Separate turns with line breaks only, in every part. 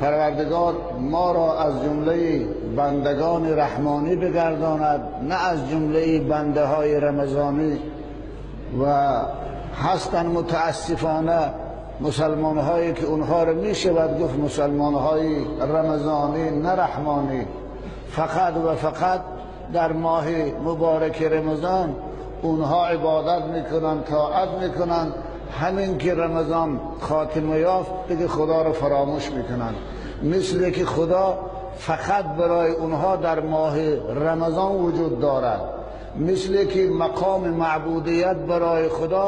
Парвардигор моро аз ҷумлаи бандагони раҳмонӣ бигардонад, на аз ҷумлаи бандаҳои рамазонӣ. Ва ҳастанд мутаассифона мусулмонҳое ки онҳоро мешавад гуфт мусулмонҳои рамазонӣ, на раҳмонӣ. Фақат ва фақат дар моҳи муборак Рамазон онҳо ибодат мекунанд, тоат мекунанд. Ҳамин ки Рамазон хотима ёфт, дигар Худоро фаромӯш мекунанд. Мисли инки Худо фақат барои онҳо дар моҳи Рамазон вуҷуд дорад. Мисли инки мақоми маъбудият барои Худо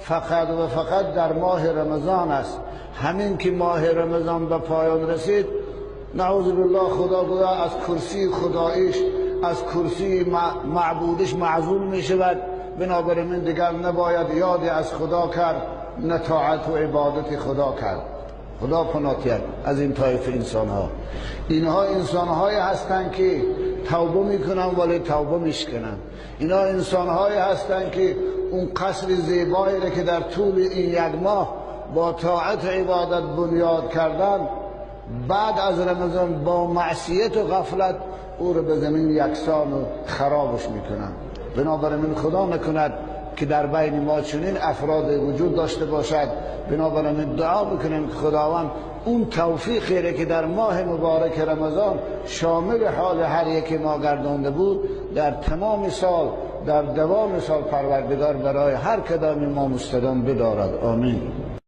фақат ва фақат дар моҳи Рамазон аст. Ҳамин ки моҳи Рамазон ба поён расид, наъӯзу биллоҳ, Худо гӯё аз курсии худоияш, аз курсии маъбудаш маъзул мешавад. Бинобар ин дигар набояд ёде аз Худо кард, на тоат ва ибодати Худо кард. Худо паноҳ диҳад аз ин тоифа инсонҳо. Инҳо инсонҳое ҳастанд ки тавба мекунанд, вале тавба мешикананд. Инҳо инсонҳое ҳастанд ки он қасри зебоеро ки дар тӯли ин як моҳ бо тоат ва ибодат бунёд карданд, баъд аз Рамазон бо маъсият ва ғафлат ӯро ба замин яксон ва харобаш мекунанд. Бинобар ин Худо накунад ки дар байни мо чунин афроде вуҷуд дошта бошад. Бинобар ин дуо бикунем ки Худованд он тавфиқеро ки дар моҳи муборак Рамазон шомили ҳоли ҳар яки мо гардонда буд, дар тамоми сол, дар давоми сол Парвардигор барои ҳар кадоми мо мустадом бидорад. Омин.